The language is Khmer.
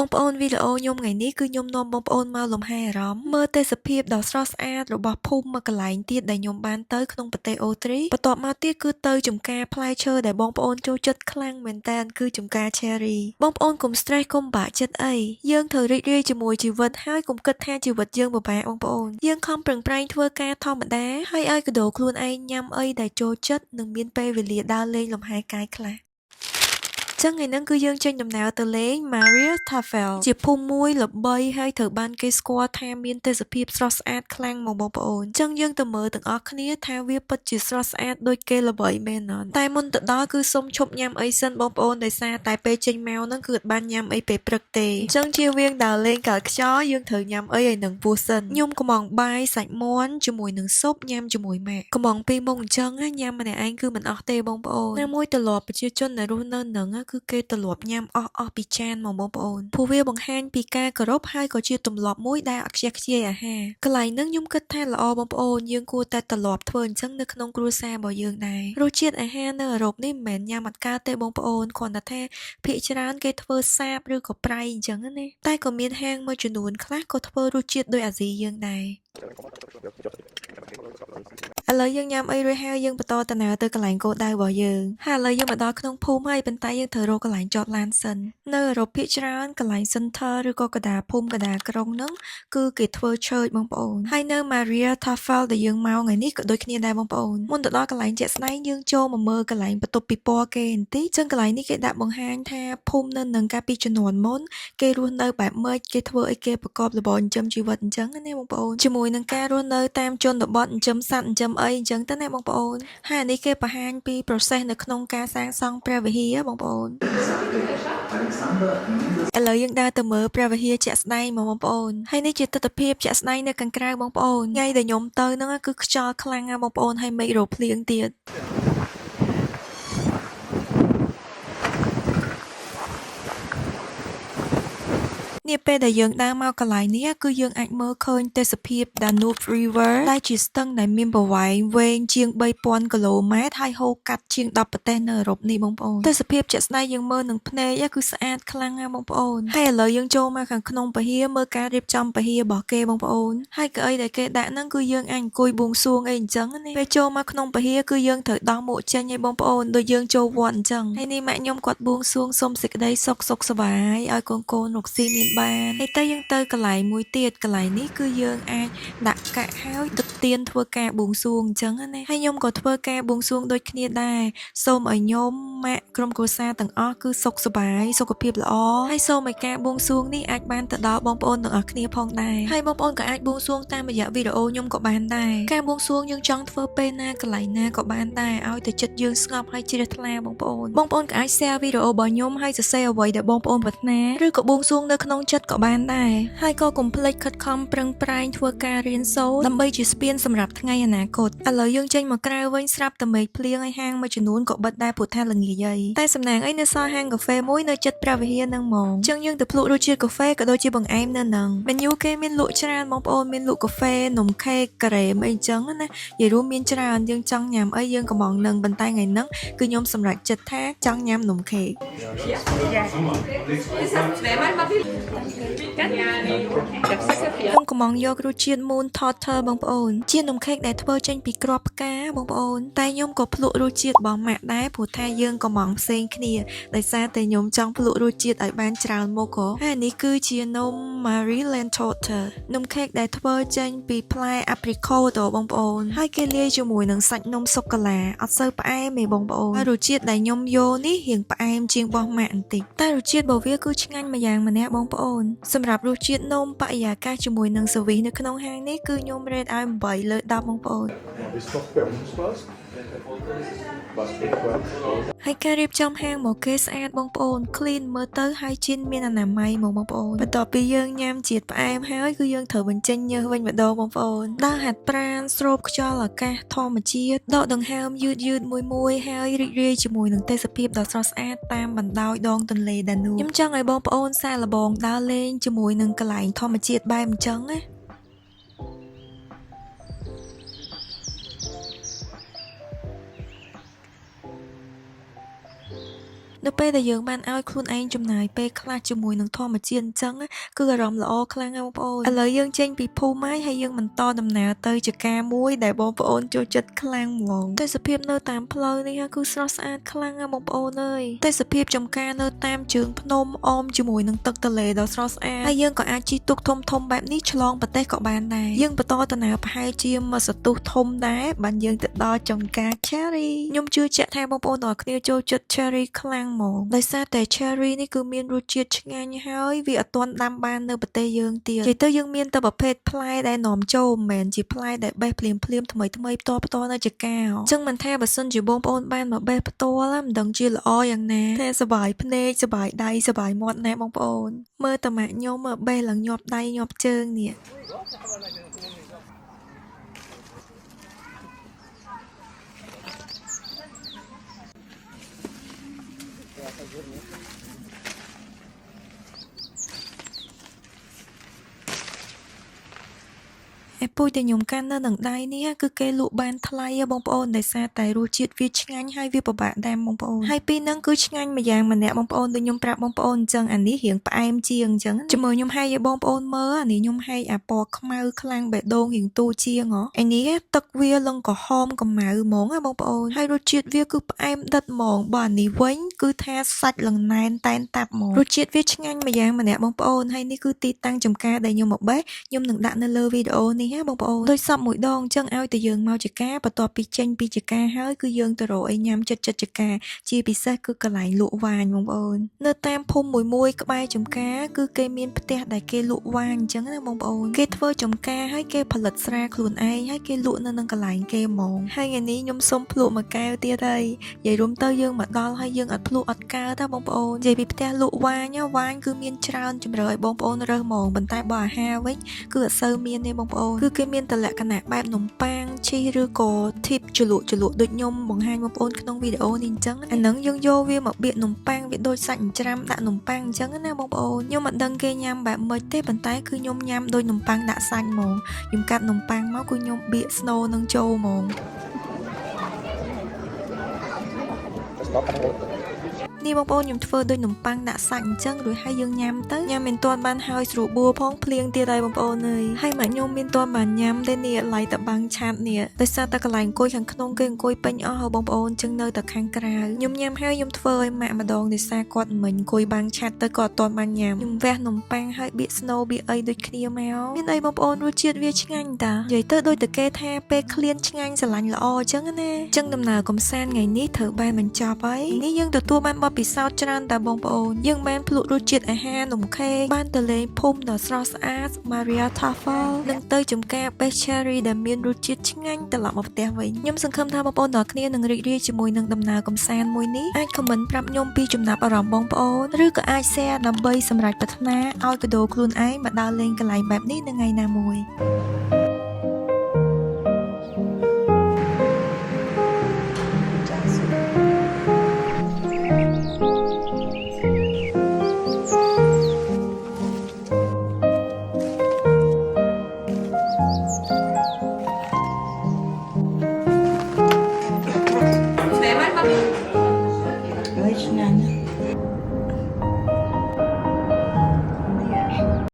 បងប្អូនវីដេអូខ្ញុំថ្ងៃនេះគឺខ្ញុំនាំបងប្អូនមកលំហែអារម្មណ៍មើលទេសភាពដ៏ស្រស់ស្អាតរបស់ភូមិមួយកន្លែងទៀតដែលខ្ញុំបានទៅក្នុងប្រទេសអូទ្រីសបន្ទាប់មកទៀតគឺទៅចំការផ្លែឈើដែលបងប្អូនចូលចិត្តខ្លាំងមែនតើគឺចំការ Cherry បងប្អូនកុំ stress កុំបាក់ចិត្តអីយើងត្រូវរីករាយជាមួយជីវិតហើយកុំគិតថាជីវិតយើងពិបាកបងប្អូនយើងខំប្រឹងប្រែងធ្វើការធម្មតាហើយឲ្យកដោខ្លួនឯងញ៉ាំអីដែលចូលចិត្តនិងមានពេលវេលាដើរលេងលំហែកាយខ្លះ ចឹងថ្ងៃហ្នឹងគឺយើងចេញដំណើរទៅលេង Maria Tafel ជាភូមិមួយល្បីហើយត្រូវបានគេស្គាល់ថាមានទេសភាពស្រស់ស្អាតខ្លាំងមកបងប្អូនចឹងយើងទៅមើលទាំងអស់គ្នាថាវាពិតជាស្រស់ស្អាតដូចគេល្បីមែនអត់តែមុនទៅដល់គឺសុំឈប់ញ៉ាំអីសិនបងប្អូនដោយសារតែពេលចេញមកហ្នឹងគឺអត់បានញ៉ាំអីពេលព្រឹកទេអញ្ចឹងជាវៀងដើរលេងកើតខ្យល់យើងត្រូវញ៉ាំអីឲ្យនឹងពោះសិនខ្ញុំកំងបាយសាច់មាន់ជាមួយនឹងស៊ុបញ៉ាំជាមួយម៉ាក់កំងពីរមុខអញ្ចឹងណាញ៉ាំម្នាក់ឯងគឺមិនអស់ទេបងប្អូនណាមួយទម្លាប់ប្រជាជនដែលរស់នៅនឹងគឺគេទម្លាប់ញ៉ាំអស់អស់ពីចានមកបងប្អូនព្រោះវាបង្ហាញពីការគោរពហើយក៏ជាទម្លាប់មួយដែលអត់ខ្ជះខ្ជាយអាហារកន្លែងហ្នឹងខ្ញុំគិតថាល្អបងប្អូនយើងគួរតែទម្លាប់ធ្វើអញ្ចឹងនៅក្នុងគ្រួសាររបស់យើងដែររសជាតិអាហារនៅអឺរ៉ុបនេះមិនមែនញ៉ាំអត់កើតទេបងប្អូនគ្រាន់តែថាភាគច្រើនគេធ្វើសាបឬក៏ប្រៃអញ្ចឹងណាតែក៏មានហាងមួយចំនួនខ្លះក៏ធ្វើរសជាតិដូចអាស៊ីយើងដែរ ឥឡូវយើងញ៉ាំអីរួចហើយយើងបន្តដំណើរទៅកន្លែងគោលដៅរបស់យើងហើយឥឡូវយើងមកដល់ក្នុងភូមិហើយប៉ុន្តែយើងត្រូវរកកន្លែងចតឡានសិននៅអឺរ៉ុបភាគច្រើនកន្លែង center ឬក៏កណ្ដាលភូមិកណ្ដាលក្រុងហ្នឹងគឺគេធ្វើ church បងប្អូនហើយនៅ Maria Tafel ដែលយើងមកថ្ងៃនេះក៏ដូចគ្នាដែរបងប្អូនមុនទៅដល់កន្លែងជាក់ស្ដែងយើងចូលមកមើលកន្លែងបន្ទប់ពិព័រណ៍គេបន្តិចចឹងកន្លែងនេះគេដាក់បង្ហាញថាភូមិនៅនឹងកាលពីជំនាន់មុន គេរស់នៅបែបម៉េចគេធ្វើអីគេប្រកបរបរចិញ្ចឹមជីវិតអញ្ចឹងណាបងប្អូនជាមួយនឹងការរស់នៅតាមជនបទចិញ្ចឹមសត្វចិញ្ចឹមអីអញ្ចឹងទៅណាបងប្អូនហើយអានេះគេបង្ហាញពី process នៅក្នុងការសាងសង់ព្រះវិហារបងប្អូនឥឡូវយើងដើរទៅមើលព្រះវិហារជាក់ស្ដែងមកបងប្អូនហើយនេះជាទស្សនភាពជាក់ស្ដែងនៅខាងក្រៅបងប្អូនថ្ងៃដែលខ្ញុំទៅហ្នឹងគឺខ្យល់ខ្លាំងណាស់បងប្អូនហើយមេឃរភ្លៀងទៀត នាពេលដែលយើងដើរមកកន្លែងនេះគឺយើងអាចមើលឃើញទេសភាព Danube River ដែលជាស្ទឹងដែលមានប្រវែងវែងជាង3000គីឡូម៉ែត្រហើយហូរកាត់ជាង10ប្រទេសនៅអឺរ៉ុបនេះបងប្អូនទេសភាពជាក់ស្ដែងយើងមើលនឹងភ្នែកគឺស្អាតខ្លាំងណាស់បងប្អូនហើយឥឡូវយើងចូលមកខាងក្នុងពហិមើលការរៀបចំពហិរបស់គេបងប្អូនហើយកៅអីដែលគេដាក់ហ្នឹងគឺយើងអាចអង្គុយបួងសួងអីអញ្ចឹងណាពេលចូលមកក្នុងពហិគឺយើងត្រូវដោះមួកចេញឲ្យបងប្អូនដូចយើងចូលវត្តអញ្ចឹងហើយនេះម៉ាក់ខ្ញុំគាត់បួងសួងសុំសេចក្តីសុខសុខសប្បាយឲ្យកូនកូនរកស៊ីមានបានហើយទៅយើងទៅកន្លែងមួយទៀតកន្លែងនេះគឺយើងអាចដាក់កាក់ហើយដុតទៀនធ្វើការបួងសួងអញ្ចឹងណាហើយខ្ញុំក៏ធ្វើការបួងសួងដូចគ្នាដែរសូមឲ្យខ្ញុំម៉ាក់ក្រុមគ្រួសារទាំងអស់គឺសុខសប្បាយសុខភាពល្អហើយសូមឲ្យការបួងសួងនេះអាចបានទៅដល់បងប្អូនទាំងអស់គ្នាផងដែរហើយបងប្អូនក៏អាចបួងសួងតាមរយៈវីដេអូខ្ញុំក៏បានដែរការបួងសួងយើងចង់ធ្វើពេលណាកន្លែងណាក៏បានដែរឲ្យតែចិត្តយើងស្ងប់ហើយជ្រះថ្លាបងប្អូនបងប្អូនក៏អាច share វីដេអូរបស់ខ្ញុំហើយសរសេរអ្វីដែលបងប្អូនប្រាថ្នាឬក៏បួងសួងនៅក្នុងចិត្តក៏បានដែរហើយក៏កុំភ្លេចខិតខំប្រឹងប្រែងធ្វើការរៀនសូត្រដើម្បីជាស្ពានសម្រាប់ថ្ងៃអនាគតឥឡូវយើងចេញមកក្រៅវិញស្រាប់តែមេឃភ្លៀងហើយហាងមួយចំនួនក៏បិទដែរព្រោះថាល្ងាចហើយតែសំណាងអីនៅសល់ហាងកាហ្វេមួយនៅជិតព្រះវិហារហ្នឹងហ្មងអញ្ចឹងយើងទៅភ្លក់រសជាតិកាហ្វេក៏ដូចជាបង្អែមនៅហ្នឹង menu គេមានលក់ច្រើនបងប្អូនមានលក់កាហ្វេនំខេកការ៉េមអីអញ្ចឹងណានិយាយរួមមានច្រើនយើងចង់ញ៉ាំអីយើងកំងនឹងប៉ុន្តែថ្ងៃហ្នឹងគឺខ្ញុំសម្រេចចិត្តថាចង់ញ៉ាំនំខេក Das hat zweimal mal ខ្ញុំកំងយករសជាតិ Moon Torte បងប្អូនជានំខេកដែលធ្វើចេញពីគ្រាប់ផ្កាបងប្អូនតែខ្ញុំក៏ភ្លក់រសជាតិរបស់ម៉ាក់ដែរព្រោះថាយើងកំងផ្សេងគ្នាដោយសារតែខ្ញុំចង់ភ្លក់រសជាតិឲ្យបានច្រើនមុខហ៎ហើយនេះគឺជានំ Maryland Torte នំខេកដែលធ្វើចេញពីផ្លែ apricot តបងប្អូនហើយគេលាយជាមួយនឹងសាច់នំសូកូឡាអត់សូវផ្អែមទេបងប្អូនហើយរសជាតិដែលខ្ញុំយកនេះរៀងផ្អែមជាងរបស់ម៉ាក់បន្តិចតែរសជាតិរបស់វាគឺឆ្ងាញ់ម្យ៉ាងម្នាក់បងប្អូនសម្រាប់រសជាតិនំបរិយាកាសជាមួយនឹងសវីសនៅក្នុងហាងនេះគឺខ្ញុំរេតឲ្យ8លើ10បងប្អូន Ist noch bei uns was? Was etwa? ហើយការរៀបចំហាងមកគេស្អាតបងប្អូន clean មើលទៅ hygiene មានអនាម័យមកបងប្អូនបន្ទាប់ពីយើងញ៉ាំជាតិផ្អែមហើយគឺយើងត្រូវបញ្ចេញញើសវិញម្ដងបងប្អូនដើរហាត់ប្រាណស្រូបខ្យល់អាកាសធម្មជាតិដកដង្ហើមយឺតយឺតមួយមួយហើយរីករាយជាមួយនឹងទេសភាពដ៏ស្រស់ស្អាតតាមបណ្ដោយដងទន្លេដានូបខ្ញុំចង់ឲ្យបងប្អូនសាកល្បងដើរលេងជាមួយនឹងកន្លែងធម្មជាតិបែបអញ្ចឹងណា នៅពេលដែលយើងបានឲ្យខ្លួនឯងចំណាយពេលខ្លះជាមួយនឹងធម្មជាតិអញ្ចឹងគឺអារម្មណ៍ល្អខ្លាំងណាស់បងប្អូនឥឡូវយើងចេញពីភូមិហើយហើយយើងបន្តដំណើរទៅចការមួយដែលបងប្អូនចូលចិត្តខ្លាំងហ្មងទេសភាពនៅតាមផ្លូវនេះគឺស្រស់ស្អាតខ្លាំងណាស់បងប្អូនអើយទេសភាពចំការនៅតាមជើងភ្នំអមជាមួយនឹងទឹកទន្លេដ៏ស្រស់ស្អាតហើយយើងក៏អាចជិះទូកធំធំបែបនេះឆ្លងប្រទេសក៏បានដែរយើងបន្តដំណើរប្រហែលជាមួយសន្ទុះធំដែរបានយើងទៅដល់ចំការ Cherry ខ្ញុំជឿជាក់ថាបងប្អូនទាំងអស់គ្នាចូលចិត្ត Cherry ខ្លាំងហ្មងដោយសារតែ Cherry នេះគឺមានរសជាតិឆ្ងាញ់ហើយវាអត់ទាន់ដាំបាននៅប្រទេសយើងទៀតនិយាយទៅយើងមានតែប្រភេទផ្លែដែលនាំចូលមិនមែនជាផ្លែដែលបេះភ្លាមភ្លាមថ្មីថ្មីផ្ទាល់ផ្ទាល់នៅចការអញ្ចឹងមិនថាបើសិនជាបងប្អូនបានមកបេះផ្ទាល់មិនដឹងជាល្អយ៉ាងណាតែសប្បាយភ្នែកសប្បាយដៃសប្បាយមាត់ណាបងប្អូនមើលតម៉ាក់ខ្ញុំបេះឡើងញាប់ដៃញាប់ជើងនេះ ឯពូជដែលខ្ញុំកាន់នៅនឹងដៃនេះគឺគេលក់បានថ្លៃហ៎បងប្អូនដោយសារតែរសជាតិវាឆ្ងាញ់ហើយវាពិបាកដាំបងប្អូនហើយពីរហ្នឹងគឺឆ្ងាញ់ម្យ៉ាងម្នាក់បងប្អូនដូចខ្ញុំប្រាប់បងប្អូនអញ្ចឹងអានេះរៀងផ្អែមជាងអញ្ចឹងជាមួយខ្ញុំហែកឲ្យបងប្អូនមើលអានេះខ្ញុំហែកអាពណ៌ខ្មៅខ្លាំងបេះដូងរៀងទូជាងហ៎អានេះទឹកវាលឹងក្រហមកម្ៅហ្មងណាបងប្អូនហើយរសជាតិវាគឺផ្អែមដិតហ្មងបើអានេះវិញគឺថាសាច់លឹងណែនតែនតាប់ហ្មងរសជាតិវាឆ្ងាញ់ម្យ៉ាងម្នាក់បងប្អូនហើយនេះគឺទីតាំងចំការដែលខ្ញុំមកបេះខ្ញុំនឹងដាក់នៅលើវីដេអូនេះណាបងប្អូនដូចសពមួយដងអញ្ចឹងឲ្យតែយើងមកចការបន្ទាប់ពីចេញពីចការហើយគឺយើងទៅរកអីញ៉ាំចិត្តចិត្តចការជាពិសេសគឺកន្លែងលក់វ៉ាញបងប្អូននៅតាមភូមិមួយមួយក្បែរចំការគឺគេមានផ្ទះដែលគេលក់វ៉ាញអញ្ចឹងណាបងប្អូនគេធ្វើចំការហើយគេផលិតស្រាខ្លួនឯងហើយគេលក់នៅនឹងកន្លែងគេហ្មងហើយថ្ងៃនេះខ្ញុំសុំភ្លក់មួយកែវទៀតហើយនិយាយរួមទៅយើងមកដល់ហើយយើងអត់ភ្លក់អត់កើតាបងប្អូននិយាយពីផ្ទះលក់វ៉ាញវ៉ាញគឺមានច្រើនជម្រើសឲ្យបងប្អូនរើសហ្មងប៉ុន្តែបើអាហារវិញ គឺអត់សូវមានទេបងប្អូនគឺគេមានតែលក្ខណៈបែបនំប៉័ងឈីសឬក៏ធីបជ្រលក់ជ្រលក់ដូចខ្ញុំបង្ហាញបងប្អូនក្នុងវីដេអូនេះអញ្ចឹងអាហ្នឹងយើងយកវាមកបៀកនំប៉័ងវាដូចសាច់ចិញ្ច្រាំដាក់នំប៉័ងអញ្ចឹងណាបងប្អូនខ្ញុំមិនដឹងគេញ៉ាំបែបម៉េចទេប៉ុន្តែគឺខ្ញុំញ៉ាំដូចនំប៉័ងដាក់សាច់ហ្មងខ្ញុំកាត់នំប៉័ងមកគឺខ្ញុំបៀកស្នូនឹងចូលហ្មង នេះបងប្អូនខ្ញុំធ្វើដូចនំប៉័ងដាក់សាច់អញ្ចឹងរួចហើយយើងញ៉ាំទៅញ៉ាំមិនទាន់បានហើយស្រួលបួផងភ្លៀងទៀតហើយបងប្អូនអើយហើយម៉ាក់ខ្ញុំមានទាន់បានញ៉ាំទេនេះឡៃតបាំងឆាតនេះដោយសារតែកន្លែងអង្គុយខាងក្នុងគេអង្គុយពេញអស់ហើយបងប្អូនអញ្ចឹងនៅតែខាងក្រៅខ្ញុំញ៉ាំហើយខ្ញុំធ្វើឲ្យម៉ាក់ម្ដងដោយសារគាត់មិញអង្គុយបាំងឆាតទៅក៏អត់ទាន់បានញ៉ាំខ្ញុំវះនំប៉័ងហើយបៀកស្នូបៀកអីដូចគ្នាមកមានអីបងប្អូនរសជាតិវាឆ្ងាញ់តានិយាយទៅដូចតែគេថាពេលឃ្លានឆ្ងាញ់ស្រឡាញ់ល្អអញ្ចឹងណាអញ្ចឹងដំណើរកំសាន្តថ្ងៃនេះត្រូវបានបញ្ចប់ហើយនេះយើងទទួលបានបទពិសោធន៍ច្រើនតាបងប្អូនយើងបានភ្លក់រសជាតិអាហារនំខេកបានទៅលេងភូមិដ៏ស្រស់ស្អាត Maria Tafel និងទៅចំការបេះ cherry ដែលមានរសជាតិឆ្ងាញ់ត្រឡប់មកផ្ទះវិញខ្ញុំសង្ឃឹមថាបងប្អូនទាំងអស់គ្នានឹងរីករាយជាមួយនឹងដំណើរកំសាន្តមួយនេះអាច comment ប្រាប់ខ្ញុំពីចំណាប់អារម្មណ៍បងប្អូនឬក៏អាច share ដើម្បីសម្រេចប្រាថ្នាឲ្យកដោខ្លួនឯងមកដើរលេងកន្លែងបែបនេះនៅថ្ងៃណាមួយ។